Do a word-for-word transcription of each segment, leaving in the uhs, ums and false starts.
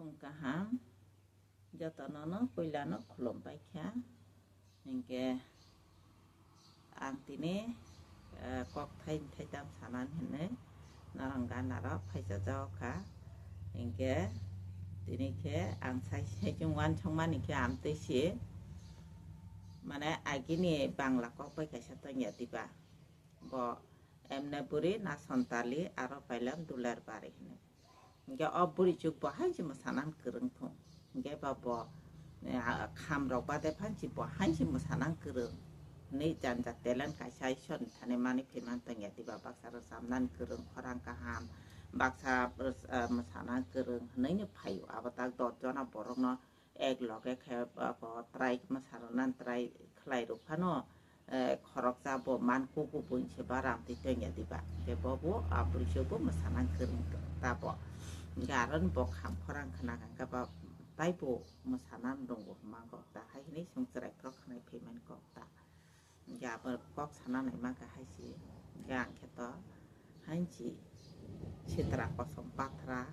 Kaham, jotono no puila no khulum pai kha. Hinkhe ang tini, eh, kok thai thaitam sanan hinwi norong gana rok phaisa jao kha. Hinkhe tini khe ang sai sai chung uansuk mani khe amtwi si, mane agini Bangla kok bai kaisa tongya diba. Bo emne buri na sontali aro pailam dular bari hinwi. Hinkhe o buri chuk bo hainsi mwsanan kwrwng thung. Hinkhe ba bo, eh, a, kham rok bade phansi bo hainsi mwsanan kwrwng. Hinwi janja talent kaisa Ishwar ni thani mani phiman tongya diba, baksa rwchapnan kwrwng, khorang kaham, baksa rwch-, eh, mwsanan kwrwng hinwi no phaio. Abo tak dos jona borok no ek loge khe, ah, bo try mwsarwnan try khlai rw phano, eh, khoroksa bo man kuku buini se baram twi tongya diba. Hinkhe bo bo, ah, bwrwi se bo mwsana kwrwng ta bo. Hinkhe aro ni bo kham khorang khna kha hinkhe ba taibo mwsana nwngo hwnma kok ta hai hinwi chwng chwrai phro khwnai phaimani kok ta. Hinkhe abo kok sana naima kha hai se. Hinkhe ang khe to hainsi sitra kosom pathra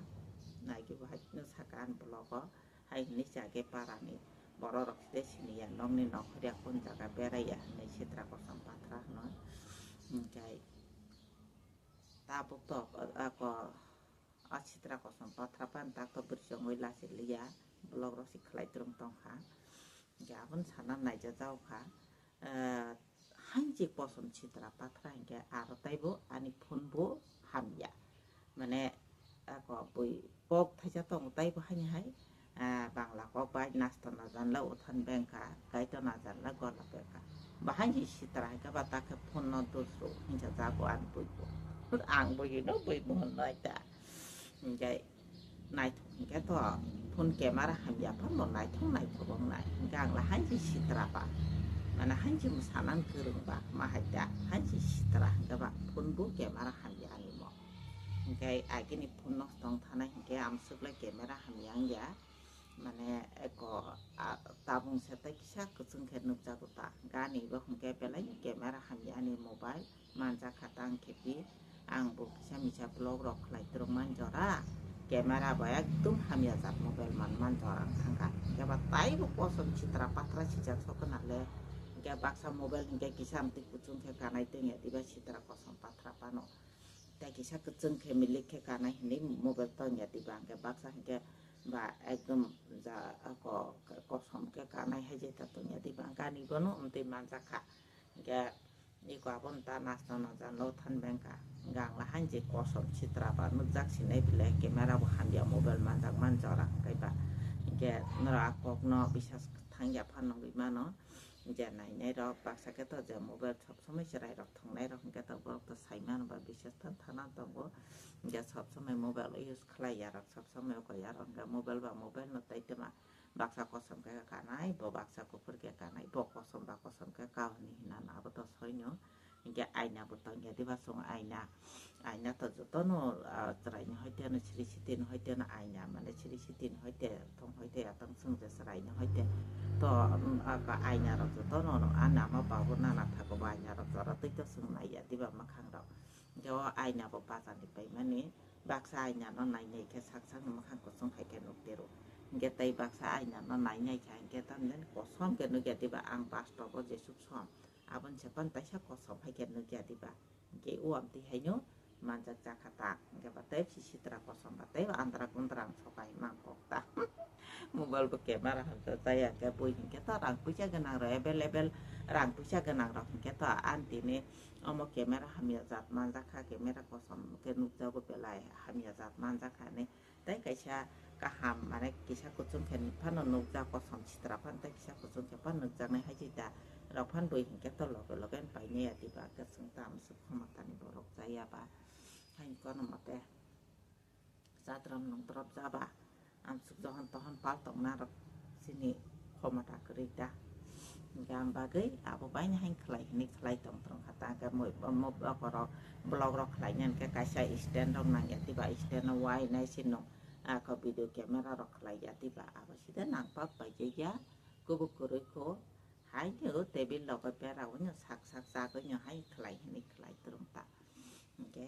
nai khe bo hai no saka ani vlog o. Hai hinwi chage parani borok rok se siniya nokni nok hwrya kun jaga beraiya hinwi sitra kosom pathra hwno. Hinkhe tabuk to ako a sitra kosom pathra pan tak to bwrwi chongwi lachiliya, vlog rok se khlai twrwng tongkha. Hinkhe aboni sana naija jaokha. Eh, hainsi kosom sitra pathra hinkhe aro taibo ani phone bo hamya. Mane ako bui kok thaisa tongo taibo haini hai, ah, Bangla kok bai nasto na janla uthan bengkha, kaito na janla gola bengkha. Bahai ni sitra hinkhe ba takhe phone no dusru hinsa jago ani bui bo. Ang bui no bui mohon nai ta. Hinkhe naithok hinkhe to phone camera hamya phano naithok naithok wngnai. Hinkhe ang la hainsi sitra ba. Mane hainsi mwsanan kwrwng ba ma hai ta. Hainsi sitra hinkhe ba phone bo camera hamya ani mo. Hinkhe agini phone nosto wng thanai hinkhe amswk le camera hamya wngya. Mane eko, a, tabung se tei kisa kwchwng khe nukjago ta. Gani bo hinkhe belai ni camera hamya ani mobile manjak kha tang khe pi. Ang bo kisa misa vlog rok khlai twrwng man jora. Camera bo ekdum hamya jat mobile man man jora wng thangkha. Hinkhe ba taibo kosom sitra pathra sijak sokna le. Hinkhe baksa mobile hinkhe kisa amtwi kwchwng khe kanai tongya diba sitra kosom pathra pano. Tei kisa kwchwng khe milik khe kanai hinwi mobile tongya diba hinkhe baksa hinkhe ba ekdom ja ako kosom khe kanai hai jeta tongya diba hinkhe ani bono amtwi manjak kha. Hinkhe iko abono ta nasto na janlo than bengkha. Gangla hainje kosom sitra ba nukjak sinai bile camera bo hamya mobile manjak man jora hinkhe ba. Hinkhe norok a kokno bisas thangya phano wngwi mano. Je nainai rok baksa khe to je mobile sob somoi chwrai rok thongnai rok hinkhe to borok to sai mano ba bisas than thana tongo. Hinkhe sob somoi mobile use khlai ya rok sob somoi oko ya rok hinkhe mobile ba mobile no tai tama. Baksa kosom khe kanai, bo baksa kuphur khe kanai, bo kosom ba kosom khe kao hinwi hinana abo to soino. Hinkhe aina bo tongya diba chwng aina. Aina to jotono, ah, chwraini hoiteno, siri sitini hoiteno aina, mane siri sitini hoite, thong hoite, atang chwng je chwraini hoite. To, um, aka aina rok jotono, ano ama babu nana thago bo aina rok jora twi to chwng naiya diba mwkhang rok. Hinkhe o aina bo bazar ni paimani. Baksa aina no nainai khe sak sak ni mwkhang kuchung hai khe nuk tiro. Hinkhe tei baksa aina no nainai kha hinkhe tamni kosom khe nukya diba ang bastobo jesuk som. Aboni se pan taisa kosom hai khe nukya diba. Hinkhe o amtwi haino manjak jakha ta. Hinkhe ba tei si sitra kosom ba tei andra kundra ang sokai mang kok ta. Mobile bo camera hamsa chaya hinkhe bui hinkhe to rang puisa gwnang rok available rang puisa gwnang rok hinkhe to ang tini omo camera hamya jat manjak kha camera kosom khe nukjago belai hamya jat manjak kha hinwi. Tei kaisa kaham, mane kisa kuchung khe phano nukjak, kosom sitra phano tei kisa kuchung khe phano nukjaknai hai se da rok phano bui hinkhe to loge loge painai ya diba, khe chwng ta amswk khoma tani borok chaya ba, hai kono mote chatram nung drop jaba, amswk johon tohon pal tongna rok chini khomota kwrwi da. Hinkhe ang bagwi abo baini hain khlai hinwi khlai tong tong kha ta, hinkhe mo-, mo-, bokorok vlog rok khlai nai hinkhe kaisa stand rok nang ya diba, stand o uainai se nung ako video camera rok khlai ya diba, abo sida nang pak pai ya kubuk kwrwi kho. Hai khe o table rok bai bera o no sak sak chagwi no hai khlai hinwi khlai twrwng ta. Hinkhe,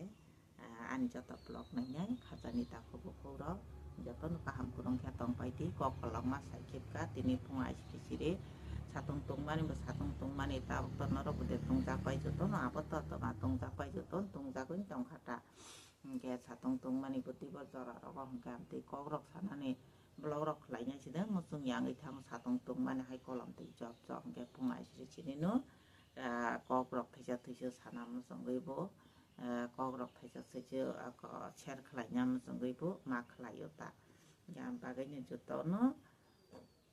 ah, ani joto vlog nainai khajani takhuk bukhuk rok jotono kaham kwrwng khe tong pai di, kok kolokma sai khibka, tini phung aisiri siri satung tungmani bo satung tungmani, tabuk to norok bo de tungjak pai joto no, abo to toma tungjak pai joto, tungjagwi tongkha ta. Hingke satung tungmani bo tibor jora rogo hingke amtwi kok rok sanani vlog rok khlainai side, muchung yangwi thango satung tungmani hai kolom twi chop chop hingke phung aisiri siri no, ah, kok rok thaisa thaisa sana muchungwi bo, ah, kok rok thaisa thaisa, ah, ko share khlaina muchungwi bo ma khlaio ta. Yang bagwi ni joto no,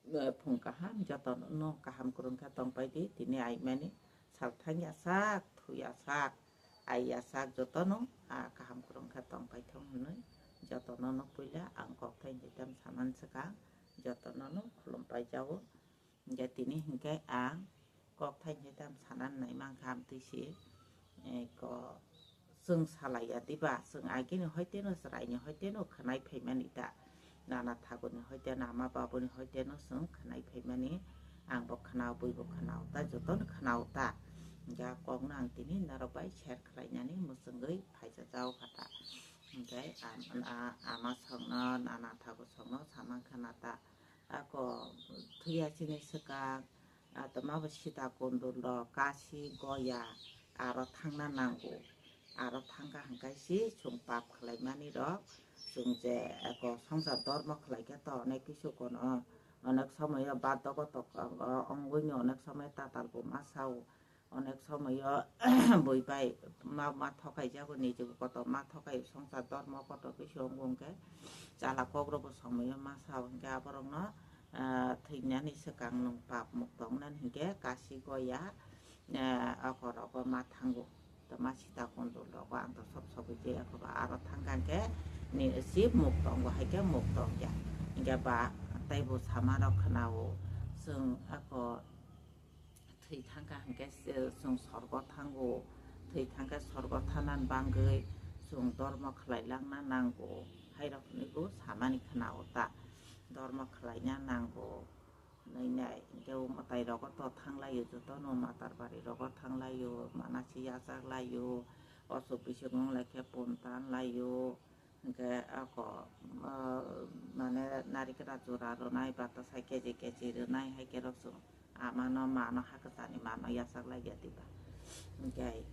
eh, phung kaham, joto no kaham kwrwng khe tong pai di, tini aimani sal thang ya sak, thu ya sak, ai ya sak, joto no, ah, kaham kwrwng khe tong pai thung hwnwi joto no, no puila ang kok thai ni tam saman swkang joto no, no khulum pai jao. Hingke tini hingke ang kok thai ni tam sanan nai mang kha amtwi si, eh, ko chwng salai ya diba, chwng agini hoiteno chwraini hoiteno khwnai phaimani ta, nana thaguni hoite, nama babuni hoiteno chwng khwnai phaimani, ang bo khwnao, bui bo khwnao ta, jotono khwnao ta. Hingke kok no ang tini norok bai share khlainani muchungwi phaijak jao kha ta. Hingke am-, a-, ama songno, nana thagu songno samang khana ta. Ako thwiya chini swkang, ah, toma bo sita kondul rok, kasi, goya, aro thangna nango. Aro thangkha hingkai si chwng pap khlaimani rok, chwng je ako songsar dormo khlaikhe to onek kisu kono, onek somoyo badogo tok, ah, ongwini onek somoyo tatal bo ma sao. Onek somoyo bui bai ma, ma thokai jago, niji bo koto ma thokai, songsar dormo koto khe song wng khe chala kok rok bo somoyo ma sao hingke aborok no, ah, thwinani swkang nwng pap muk tong nani hingke kasi goya, ah, ako rok bo ma thango. To ma sita kondol rok bo ang to sob sob je ako ba aro thang kha hingke ni si muk tongo hai khe muk tong ya hingke ba tei bo sama rok khna o chwng ako thwi thangkha hingke se-, chwng sorgo thango, thwi thangkhe sorgo thanan bangwi chwng dormo khlai langna nango, hairok hwnwi bo samani khna o ta, dormo khlaina nango hwnwi nai. Hingke o mwtai rogo to thanglaio, jotono matar bari rogo thanglaio, manasi yachak laio, osuk bisuk wng lai khe pon tan laio. Hingke ako, ah, mane narikra jora rwnai, batasai keji keji rwnai, hai khe rok chwng amano mano hakwchani mano yachak lai ya diba. Hingke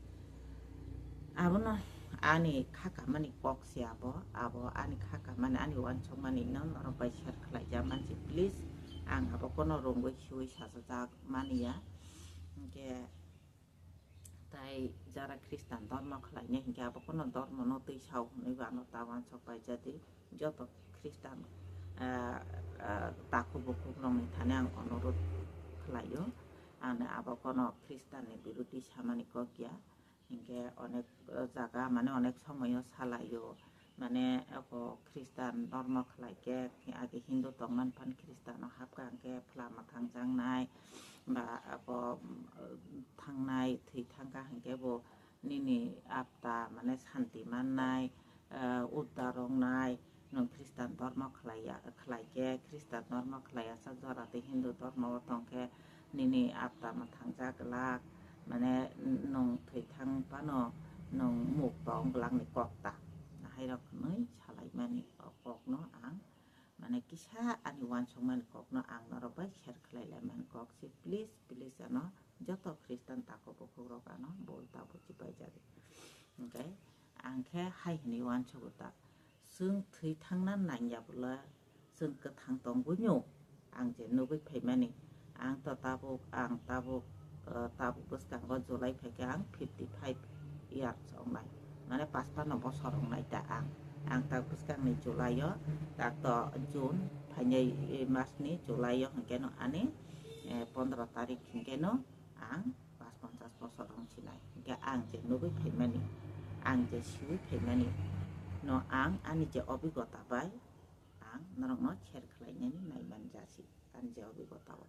abono ani kha kamani kok se abo, abo ani kha kamani, ani uansukmani no norok bai share khlai ja mansi, please. Ang abo kono rungwi suwi sajajak mani ya. Hingke Tai jara Khristan dormo khlainai hinkhe abo kono dormono twi sao hwnwi bo ano ta uansuk paijadi. Joto Khristan, ah, ah, takhuk bukhuk rokni thani ang onurodh khlaio. Ani abo kono Khristanni birudi samani kok ya. Hinkhe onek, ah, jaga mane onek somoyo salaio. Mane abo Khristan dormo khlai khe, age Hindu tongmani phan Khristano hapkha hwnkhe phla mwthang jaknai, ba abo, mm, thangnai, thwi thangkha hwnkhe bo nini apta mane santi mannai, eh, uddar wngnai, nwng Khristan dormo khlai ya, khlai khe, Khristan dormo khlai ya sak jora tei Hindu dormo o tong khe, nini apta mwthang jak glak, mane nwng thwi thang phano nwng muk tong glak ni kok ta. Hai rok hwnwi salai mani o kok no ang, mane kisa ani uansuk mani kok no ang norok bai share khlai lai mani kok se, please, please ano joto Khristan takhuk bukhuk rok ano bol ta buchi pai jadi. Hwnkhe ang khe hai hwnwi uansugo ta. Chwng thwi thangna nangya bwla chwng kwthang tongwi no ang je nugwi phaimani. Ang to tabuk, ang tabuk, eh, tabuk bwskango July phaikhe ang fifty five years wngnai. Mane paspano bosor wngnai ta ang. Ang tak bwskangni July o, tak to June phainai, eh, masni July o hwnkhe no ani, eh, pondro tarik hwnkhe no ang pas ponchas bosor wng sinai. Hingke ang je nugwi phaimani, ang je siwi phaimani, no ang ani je obigota bai ang norokno share khlainani naiman jasi, ani je obigota o.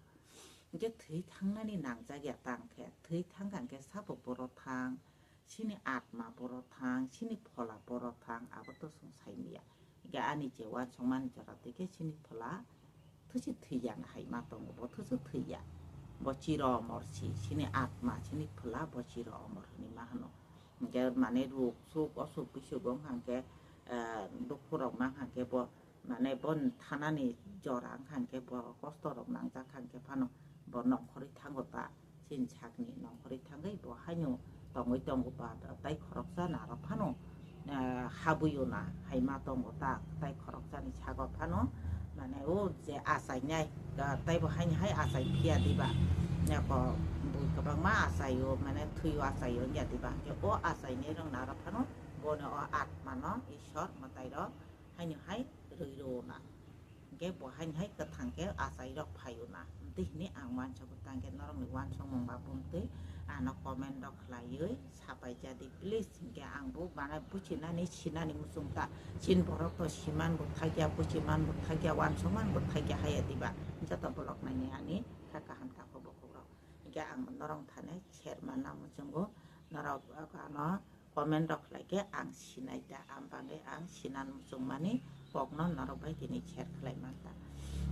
Hingke thwi thangnani nangjak ya tang khe, thwi thang kha hingke sabo boro thang, chini atma boro thang, chini phola boro thang, abo to chwng sai manya. Hingke ani je uansukmani jora twi khe chini phola thusi thwiya na hai ma tongo, bo thusi thwiya. Bo chiro omor si, chini atma, chini phola bo chiro omor hinwi ma hwno. Hingke mane ruk suk, osuk bisuk wng kha hingke, eh, dukhu rok ma hingke bo, mane bon thanani jora wngkha hwnkhe bo kosto rok nangjak kha hwnkhe phano bo nongkhorwi thango ta. Chini sakni nongkhorwi thangwi bo haino tongwi tongo ba tai khoroksa naro phano, ah, habwio na hai ma tongo ta tai khoroksani sago phano mane o je achainai, ah, taibo haini hai achai phiya diba. Eko bui kwbangma achaio mane thwio achaio wngya diba hwnkhe o achainai rok naro phano bono o atmano Ishwar mwtai rok haino hai rwi rwo na. Hingke bo haini hai kwthang khe achai rok phaio na. Tei hini ang uansukgo tang khe norokni uansukmung ba bumtwi ano comment rok khlaiwi sapai jadi please. Hingke ang bo bana buchinani sinani muchung ta. Chin borok to siman bo thakya, buchiman bo thakya, uansukman bo thakya haya diba. Joto bolok naini ani kha kaham tako bokhok rok. Hingke ang norok thani share manna muchungo norok ano comment rok khlai khe ang sinai ta, ang bagwi ang sinan muchungmani kokno norok bai tini share khlai man ta.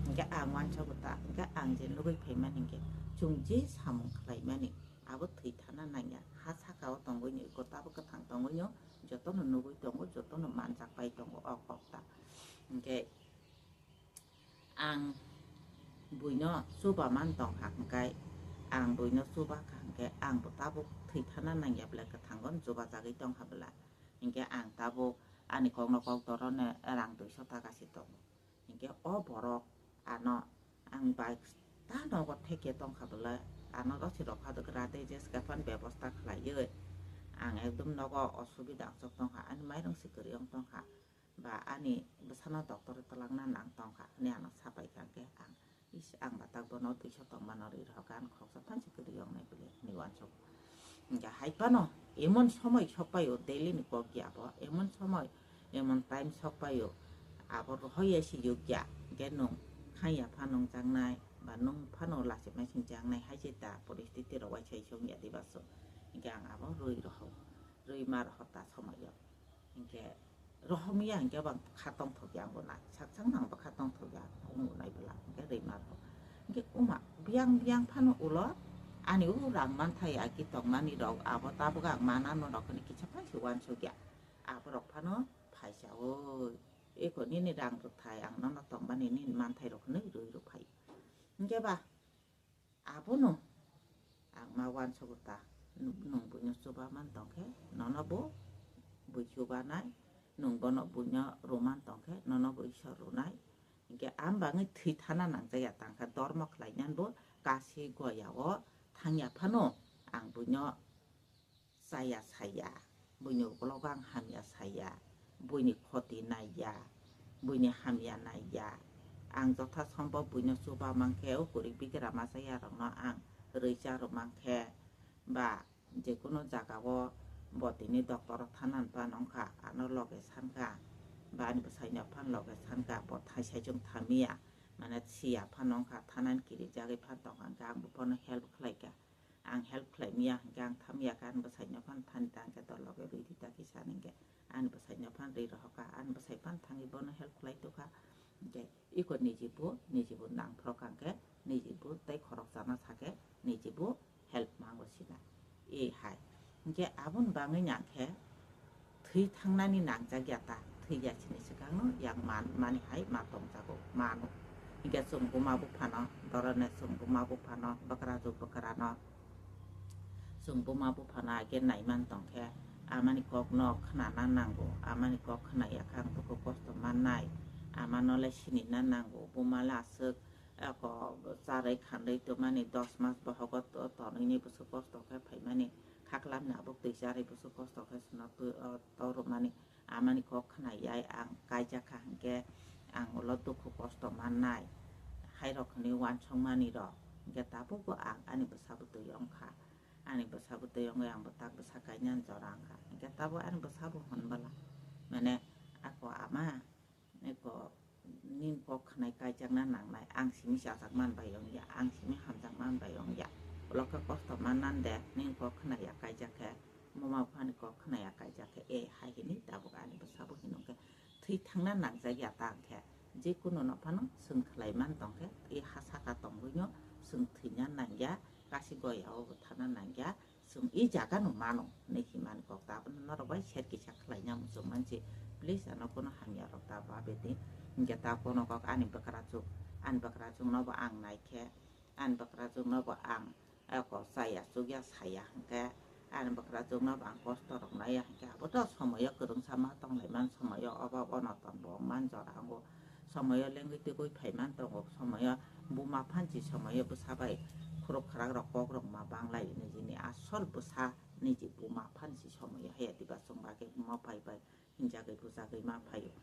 Hingke ang uansukgo ta, hingke ang je nugwi phaimani hingke chwng je samung khlaimani abo thwi thana nangya, ha saka o tongwi ni iko tabuk kwthang tongwi no jotono nugwi tongo, jotono manjak pai tongo o kok ta. Hingke ang buino chuba man tong kha hwnkhe, ang buino chuba kha hwnkhe, ang bo tabuk thwi thana nangya belai kwthango chuba jagwi tong kha belai. Hwnkhe ang tabuk ani kokno kok dorone rang duiso taka se tongo. Hwnkhe o borok ano ang bai ta nogo theke tong kha belai, ano rosi rok kha gra tei jeska phan bebosta khlaiwi ang ekdom nogo osubida ang chok tong kha, ani mairung se kwrwi ong tong kha. Ba ani bwsano doctor twlangna nang tong kha hwnwi ano sapai kha, hwnkhe ang, is, ang batak bono duiso tongmano rwi rohor kha, ang khoroksa phan se kwrwi ong nai bwle hwnwi uansuk. Hwnkhe hai phano emon somoi sok pai o, daily ni kok ya bo, emon somoi, emon time sok pai o, abo rohor ya se yokya, hwnkhe nwng khang ya pha nungjaknai, ba nwng phano lachimai singjaknai hai se da poristiti rok uaisa se wngya diba so, hwnkhe ang abo rwi rohor, rwi ma rohor ta somoi o. Hingke rohorya hingke bang kha tongthokya ang bo nai, sak sak nang bo kha tongthokya ang bo nai bwla hingke rwima rok. Hingke uma biyang biyang phano ulo ani o rang manthai agi tongmani rok abo tabuk ang mana no rok hwnwi kisa phai se uansukya. Abo rok phano phaisa oi, eko nini rang rwthai ang nono tongmani nini manthai rok hwnwi rwi rw phai. Hingke ba Abono ang ma uansukgo ta, nwng buino chuba man tong khe, nono bo bui chubanai, nwng bono buino rwman tong khe, nono bo Isor rwnai. Hinkhe ang bangwi thwi thana nangjakya tang kha, dormo khlainani bo kasi goya o thangya phano ang buino chaya saya, buini ukologo ang hamya saya, buini khoti naiya, buini hamya naiya. Ang jotha sombhob buino chuba mankhe, o kwrwi bigra masa yarokno ang rwi cha rw mankhe, ba jekunu jagao bo tini doctor o thanani phano wngkha, ano loge sankha, ba ani bwsaino phano loge sankha, bo thaisai chwng thamiya, mane siya phano wngkha, thanani kirijagwi phano tongkha, hwnkhe ang bo bono help khlaikha. Ang help khlai miya hwnkhe ang tham ya kha, ani bwsaino phano thani ta hwnkhe dol loge rwi di ta kisa hwnkhe ani bwsaino phano rwi rohor kha, ani bwsai phano thangwi bono help khlai tokha. Hwnkhe iko nijibo nijibo nangphro kha hwnkhe nijibo tei khoroksa no sakhe nijibo help mango sina. E hai hwnkhe aboni bangwi nangkhe thwi thangnani nangjak ya ta, thwi ya sini swkangno yang man mani hai ma tongjago, mano. Hinkhe chwng buma buphano, dorone chwng buma buphano, bwkrajwk bwkrano, chwng buma buphano age naiman tongkhe, amani kokno khnana nango, amani kok khna ya khe ang dukhu kosto mannai, amano le sinina nango, buma le aswk eko charwi khandwi twmani dos mas bohogo to-, tonwini bwswk kosto khe phaimani, khaklamni abuk twi charwi bwswk kosto khe swno twi-, o, torwmani, amani kok khna yai ang kaijak kha hinkhe ang ulo dukhu kosto mannai, hairok hwnwi uansukmani rok hinkhe tabukbo ang ani bwsa bwtwi wngkha, ani bwsa bwtwi wngwi ang bwtak bwsa kainani jora wngkha hinkhe tabuk ani bwsa bo hwn bwla mane ako ama. Eko nini kok khnai kaijakna nangnai, ang simi chajak man bai wngya, ang simi hamjak man bai wngya. Ulo khe kosto mannan de, nini kok khnai ya kaijak khe, buma buphani kok khnai ya kaijak khe, e hai hini tabuk ani bwsa bo hino khe thwi thangna nangjak ya ta hwnkhe, jekunu no phano chwng khlai man tong khe, e ha saka tongwi no chwng thwina nangya, kasi goya o bo thana nangya, Chwng i jaga no mano hinwi himani kok ta abono norok bai share kisa khlaina muchung mansi, please ano kono hamya rok ta babe di. Hinkhe ta kono kok ani bwkrajwk, ani bwkrajwk no bo ang naikhe, ani bwkrajwk no bo ang eko chaya chukya saya hinkhe, ani bwkrajwk no bo ang kosto rok naiya hinkhe abo to somoyo kwrwngsa ma tonglaimani somoyo obo onoton bo wngman jora ango. Somoyo lengwi tugwi phaiman tongo, somoyo buma phansi somoyo bwsa bai khurok khwrak rok kok rok ma banglai nijini asol bwsa niji buma phansi somoyo haya diba chwng bagwi buma pai bai hinjagwi bujagwi ma phaio.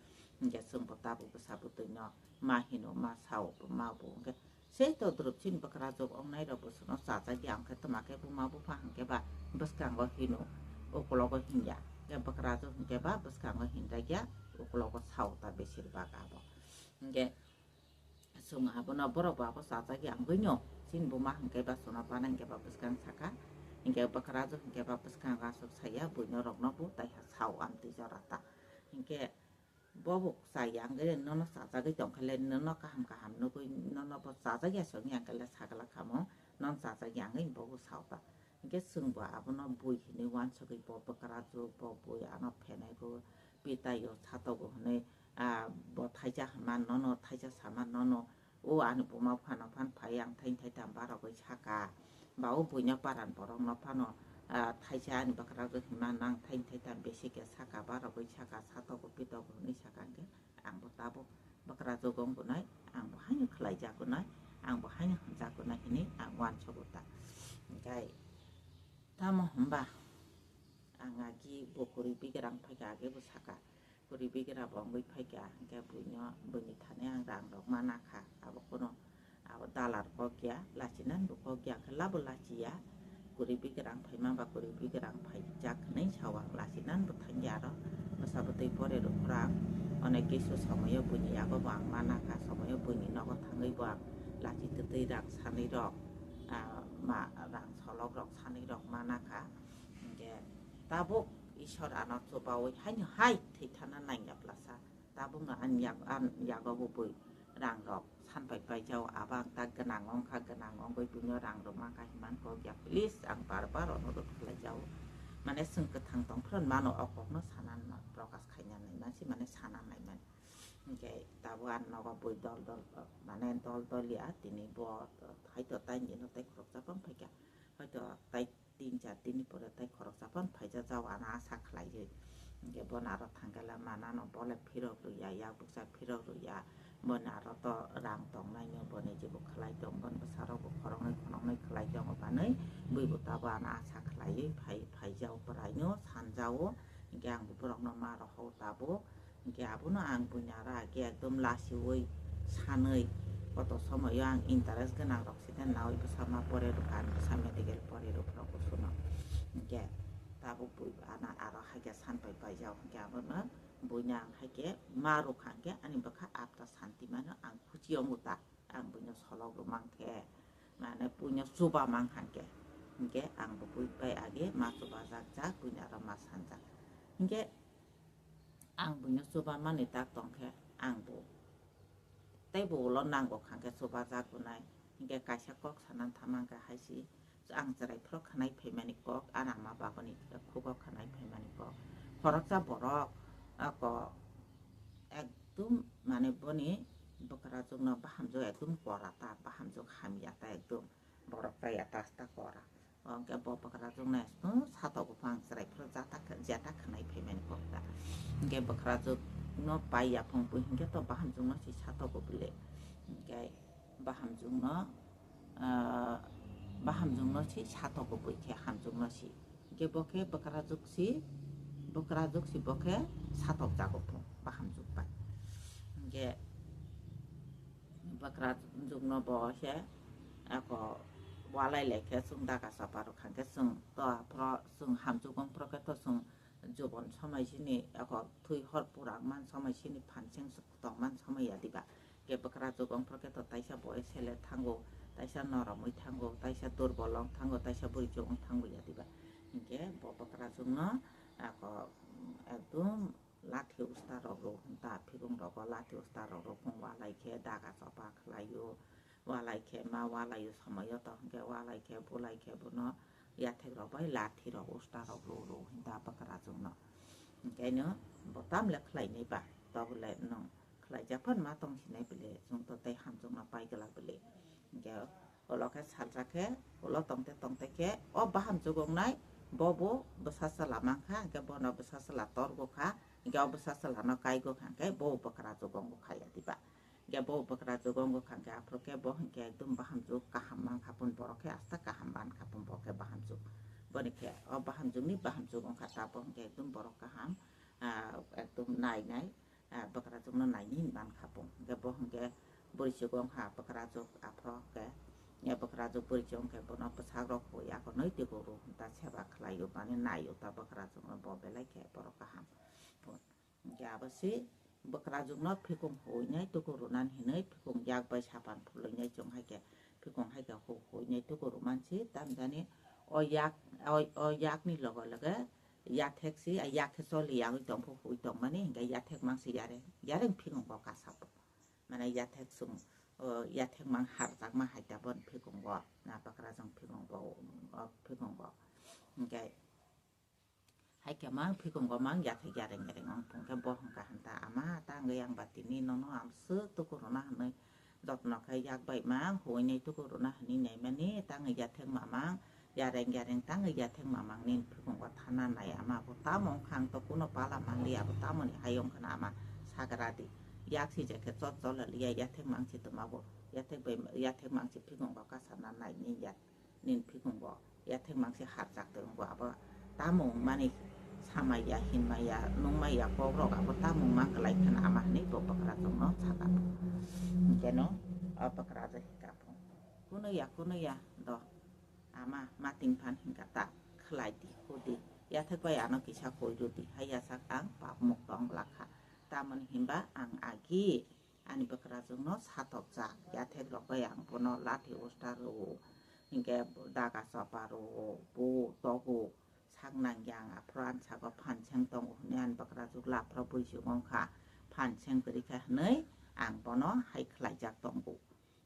Hinkhe chwngbo tabuk bwsa bwtwino ma hino ma sao ma bo hinkhe sei todrop chini bwkrajwk wngnai rok bwswkno chajagya hinkhe twma khe buma bupha hinkhe ba bwskango hino ukologo hinya. Hinkhe bwkrajwk hinkhe ba bwskango hinjakya ukologo sao ta besir bak abo. Hinkhe chwng abono borok bo abo chajagya wngwi no chini buma hinkhe ba chwngno bana hinkhe ba bwskang saka. Hinkhe bwkrajwk hinkhe ba bwskango aswk saya buino rokno bo taiha sao amtwi jora ta. Hinkhe bo bo chaya wngwi nono chajagwi tongkhe le nono kaham kaham nugwi nono bo chajagya se wngya hinkhe le sagala kamo nono chajagya wngwi bo bo sao ta. Hinkhe chwngbo abono bui hinwi uansugwi bo bwkrajwk bo bui ano phenaigo pitaio satogo hinwi, ah, bo thaisa hwnma nono thaisa sama nono o ani buma phano phan phai ang thaini thaitham barogwi saka ba o buino paran borokno phano, ah, thaisa ani bwkrajwk hwnma nang thaini thaitham besi khe saka barogwi saka satogo pitogo hinwi saka hinkhe ang bo tabuk bwkrajwk wng gunai ang bo haino khlaijak gunai ang bo haino hamjak gunai hinwi ang uansugo ta. Hinkhe tamo hwnba ang agi bo kwrwi bigrang phaikha age bo saka. Kwrwi bigra bo wngwi phaikha, hinkhe buino, buini thani ang rang rok mana kha. Abo kono, abo dalar kok ya, lachinan bo kok ya, khe labo lachiya. Kwrwi bigra ang phaima ba kwrwi bigra ang phaijak hinwi sao ang lachinan bo thangya aro. Bwsa bwtwi pore rwphra ang onek kisu somoyo buini yago bo ang mana kha, somoyo buini nogo thangwi bo ang lachi twtwi rang sanwi rok, ah, ma, rang solok rok sanwi rok mana kha. Hinkhe tabuk Ishwar ano chubawi haino hai thwithana nangya plasa. Tabukno ani yag-, ani yago bo bui rang rok san pai paijao, abo ang ta gwnang wngkha, gwnang wngwi buino rang rwma kha himan kok ya, please ang bar bar onurot khlaijao. Mane chwng kwthang tong phuru mano o kokno sana na prokash khaina nai mansi mane sana nai mani. Hinkhe tabuk ani nogo bui dol dol mane dol dol ya tini bo haito tai nino tai khoroksa bang phaikha. Hoito tai tin char din ni pore tai khoroksa phano phaijak jao ano asa khlaiwi. Hinkhe bono aro thangkhala manano bole phirok rwya, yak bukcha phirok rwya. Bono aro to rang tongnaino boni jebo khlai tong, bono bwsarokbo khoroknwi khoroknwi khlai tongo banwi. Buibo tabo ano asa khlaiwi phai, phaijao bwraino sanjao. Hinkhe ang bo borokno ma rohor tabuk. Hinkhe abono ang buini aro age ekdom lachiui sanwi koto somoio ang interest gwnang rok site naui bwsa ma pore rwkha, ang bwsa medical pore rwphro kusuno. Hinkhe tabuk bui ano aro haikhe san pai paijak hinkhe abono buino ang haikhe ma rwkha hinkhe ani bwkha apta santi mano ang khuchi wngo ta. Ang buino solok rwmang khe mane buino chuba mang khan khe hinkhe ang bo bui pai age ma chuba jak jak buino aro ma sanjak. Hinkhe ang buino chuba mani tak tong khe ang bo tei bo ulo nango khan khe chuba jak gunai. Hinkhe kaisa kok sanan thamang khe haisi ang chwrai phro khanai phaimani kok, ani ama babani khugo khanai phaimani kok. Khoroksa borok ako ekdum mane boni bwkrajwkno bahamjwk ekdum kora ta, bahamjwk hamya ta ekdum borok ta ya ta ta kora. Hwnkhe bo bwkrajwkno ekdum satogo phang chwrai phro jata jeta khanai phaimani kok ta. Hinkhe bwkrajwkno pai ya phung bui hinkhe to bahamjwkno si satogo bile. Hinkhe bahamjwkno, ah, bahamjwkno si satogo bui khe hamjwkno si. Hinkhe bo khe bwkrajwk si, bwkrajwk si bo khe satok jago phung bahamjwk bai. Hinkhe bwkrajwkno bo se ako walai lai khe chwng daga chapa rwkha khe chwng to aphro chwng hamjwk wng phro khe to chwng jubon somai sini ako thwi hor purak man somai sini phan seng tongman somoi ya diba. Ke bwkrajwk wngphro khe to taisa boyes sele thango, taisa noromwi thango, taisa durbol wng thango, taisa bwrwi chuk wng thango ya diba. Hinkhe bo bwkrajwkno ako, mm, ekdum lathi usta rok rw ta phirung rogo lathi usta rok rw phung walai khe daga chopa khlaio, walai khe ma walaio somoio to hinkhe walai khe bulai khe bono yathek rok bai lathi rok usta rok ru ru hinta bwkrajwk no. Hinkhe no bo tamle khlai nai ba, to bole nwng khlai jak phan ma tong sinai bele, chwng to tei hamjwk no pai glak bele. Hinkhe ulo khe salsa khe, ulo tongte tongte khe o bahamjwk wngnai, bo bo bwsa chwla mankha, hinkhe bono bwsa chwla torgo kha, hinkhe o bwsa chwla no kaigo kha, hinkhe bo bwkrajwk wngo kha ya diba. Hinkhe bo bwkrajwk wngo kha, hinkhe aphuru khe bo hinkhe ekdum bahamjwk kaham mankha pun, borok khe asta kaham mankha pun, bo khe bahamjwk. Boni khe o bahamjwkni bahamjwk wngkha tabuk, hinkhe ekdum borok kaham, ah, ekdum nai nai, ah, bwkrajwkno naini hinwi mankha pung. Hinkhe bo hinkhe bwrwi chukong kha bwkrajwk aphro khe, ya bwkrajwk bwrwi chukong khe bono bwsakrok hoi akonoi twigo ru hinta seba khlaio, mane naio ta bwkrajwkno bo belai khe borok kaham. Hinkhe abo se bwkrajwkno phikung huinai tuku runani hinwi phikung yak bai sapan phulwinai chwng hai khe phikung hai khe hu huinai tuku rumansi tamjani o yak, o, o yakni loge loge yathek si, a yak khe choli yagwi tongphu hui tongmani, hinkhe yathek mangsi yareng, yareng phikungo kasapo. Mane yathek sung, o, yathek mang harjakma hai tabon phikungo, na bwkrajwk phikungo, o, phikungo. Hinkhe hai khe mang phikungo mang yathek yareng yareng wng tong khe bo hwnkha hinta, "Ama, ta wngwi ang ba tini nono amswk tuku rwna hinwi jotno khe yak bai mang huinai tuku rwna hinwi naimani, ta wngwi yathek mamang yareng yareng ta wngwi yathek mamang nini phikungo thana nai ama, bo tamo wngkha ang to kuno pala manliya, abo tamoni hai wngkha na ama sagra di, yak si je khe chot chole liya yathek mang si tongma bo yathek bai yathek mang si phikungo kasana nai ni ya." Nini phikungo yathek mangsi harjak twi wngo, abo tamo wngmani samaiya, hinmaiya, nungmaiya kokrok abo tamo wngma kwlai kheno ama hinwi bo bwkrajwkno saka. Hinkhe no o bwkrajwk hinkha phung, "Kunuya, kunuya do ama, mating phan hinkha ta khlai di, hudi, yathek bai ano kisa koi rw di, haiya sak ang pap mukto wng lakha, tamoni hinba ang agi ani bwkrajwkno satokjak, yathek rok bai ang bono lathi usta rwo, hinkhe daga chopa rwo, bu togo, sak nangya ang aphuru ani sago phan seng tongo hwnwi ani bwkrajwk laphra bui si wngkha, phan seng kwrwi kha hwnwi ang bono hai khlaijak tongo.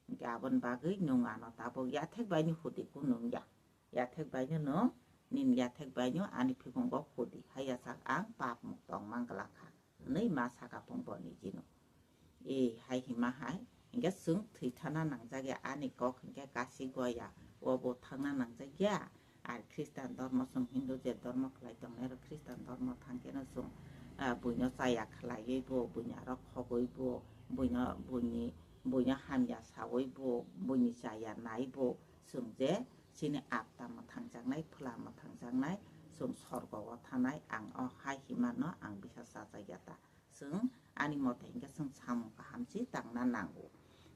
Hinkhe aboni bagwi nwng ano tabuk yathek bai ni hudi kunu wngya. Yathek baino no, nini yathek baino ani phikungo khudi, haiya sak ang pap mukto wng manglakha, hwnwi ma saka phung bo nijino. E hai hima hai, hinkhe chwng thwi thana nangjak ya, ani kok hinkhe kasi goya, o bo thangna nangjak ya. Ar Khristan dormo, chwng Hindu je dormo khlai tongnai rok, Khristan dormo thangkhe no chwng, ah, buino chaya khlaiwi bo, buini aro khogwi bo, buino, buini, buino hamya sawi bo, buini chaya nai bo, chwng je chini atta mwthangjaknai, phola mwthangjaknai, chwng sorgo o thanai, ang o hai himano ang bisa chajak ya ta. Chwng ani mote hinkhe chwng samung kaham se tangna nango.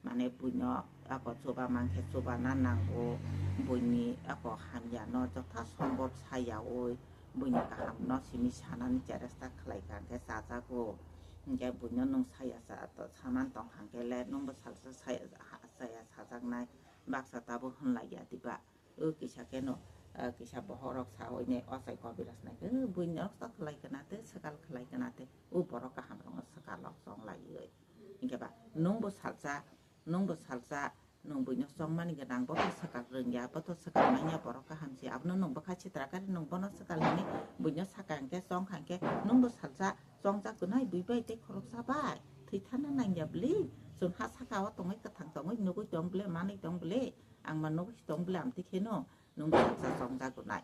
Mane buino ako chuba mankhe chubana nango, buini ako hamyano jotha sombhob sayaui, buini kahamno simi sanani cheresta khlai kha hinkhe chajago. Hinkhe buino nwng saya sa-, saman tong kha hinkhe le nwngbo salsa saya, ha-, saya sajaknai, baksa tabuk hwnlaiya diba? O kisa khe no, ah, kisa bohorok sa hoi ne ochai kobiraj nai khe, "O buino noksa khlai kana te, swkal khlai kana te, o borok kaham rokno swkal rok chong lai oi." Hinkhe ba, nwng bo salsa, nwng bo salsa, nwng buino chongmani gwnang, bo to swkal rwngya, bo to swkal manya, borok kaham se, abono nwng bwkha sitra kari nwng bono swkal hini, buino saka hinkhe, chong kha hinkhe, nwng bo salsa, chongjak gnai, bui bai tei khoroksa bai, thwi thana nangya bwli, chwng ha saka o tongwi, kwthang tongwi, nugwi tong bwle, manwi tong bwle, ang ma nugwi tong bwle, amtwi kheno, nwng salsa chongjak gnai.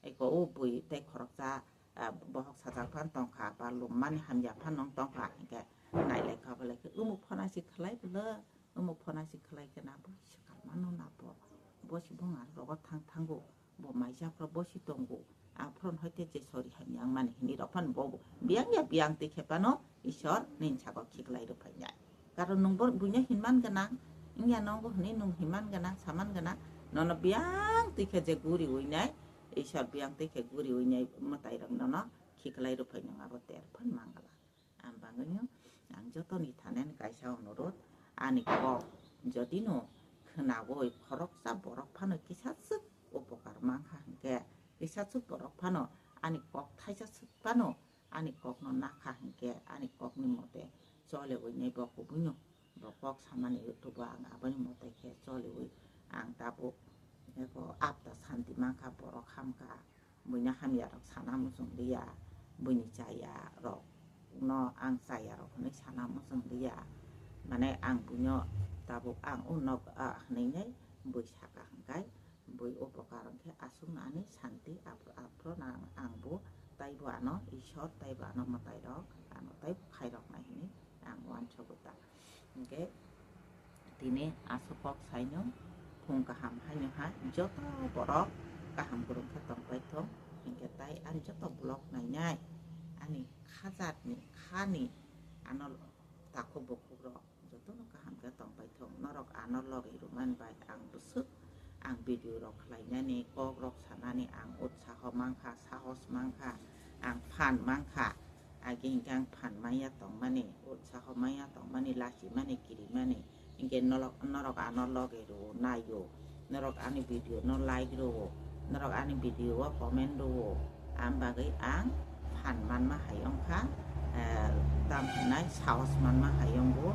Eko o bui tei khoroksa, ah, bohok sajak phan tongkha, ba lummani hamya phan nong tongkha, hinkhe nailai kha, belai khe umuk phano si khlai bwle, umuk phano si khlai khe na bo swkal mano na bo, bo si bung ar rogo thang thango, bo maisa phro bo si tongo, aphron hoite je sori hamya wngmani hini rok phan bo biyang ya biyang twi khe phano Isor nini sago khiklai rw phainai. Karon nwng bo buino hinman gwnang, wngya nongo hwnwi nwng hinman gwnang, saman gwnang, nono biyang twi khe je guri uinai, Isor biyang twi khe guri uinai mwtai rok nono khiklai rw phai nwng abo ter phan mangala. Ang bangwino ang jotoni thanen kaisa onurot, ani kok jodi no khwnawi khoroksa borok phano kisa swk upokar mankha hinkhe, kisa swk borok phano ani kok thaisa swk phano ani kokno nakha hinkhe, ani kokni mote choliwi nai bo kubuino bo kok samani YouTube o ang aboni mote khe choliwi ang tabuk Eko apta santi mankha, borok hamkha, buino hamya rok sana muchung liya, buini chaya rok no ang chaya rok hinwi sana muchung liya. Mane ang buino tabuk ang unok hinwi bui saka hwnkhe bui upokar hwnkhe aswkno ani santi aphro nang ang bo taibo ano Ishwar taibo ano mwtai rok ano taibo khairoknai hinwi ang uansugo ta. Hingke tini aswk kok saino phung kaham haino ha joto borok kaham kwrwng khe tongpai thung. Hingke tai ani joto vlog nainai ani khajatni khani ano takhuk bukhuk rok jotono kaham khe tongpai thung. Norok ano logi rwmani bai ang bwswk ang video rok khlainani kok rok sanani ang utsaho mankha, sahos mankha, ang phan mankha. Agi hingke ang phan maya tongmani, utsaho maya tongmani, lachimani, kirimani. Hingke norok, norok ano loge rwo, naio. Norok ani video no like rwo, norok ani video o comment rwo. Ang bagwi ang phan manma hai wngkha, eh, tam hinai sahos manma hai wngbo,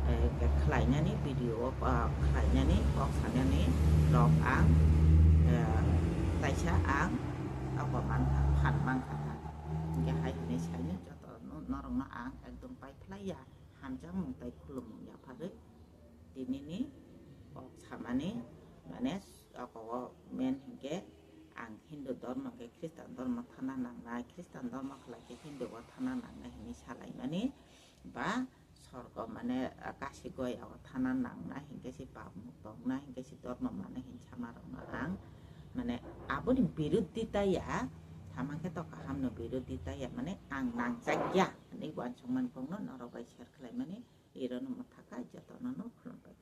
eh, khlainani video o, ah, khlainani kok sanani rok ang, eh, taisa ang abo mankha, phan mankha ta. Hingke hai hinai saino joto no-, norokno ang ekdom pai phlai ya, hamjakmung tei khulumung yapharwi tinini kok samani, mane, oko o main hingke ang Hindu dormo hingke Khristan dormo thana nangnai, Khristan dormo khlai khe Hindu o thana nangnai hinwi salaimani ba sorgo mane kasi goya o thana nangnai hingke se pap mukto wngnai hingke se dormo mane hinwi sama rokno ang mane aboni biruddhi ta ya, tama khe to kaham no biruddhi ta ya, mane ang nangjak ya hinwi uansukmani kokno norok bai share khlaimani. Irono mwthaka jotono no khulumpai.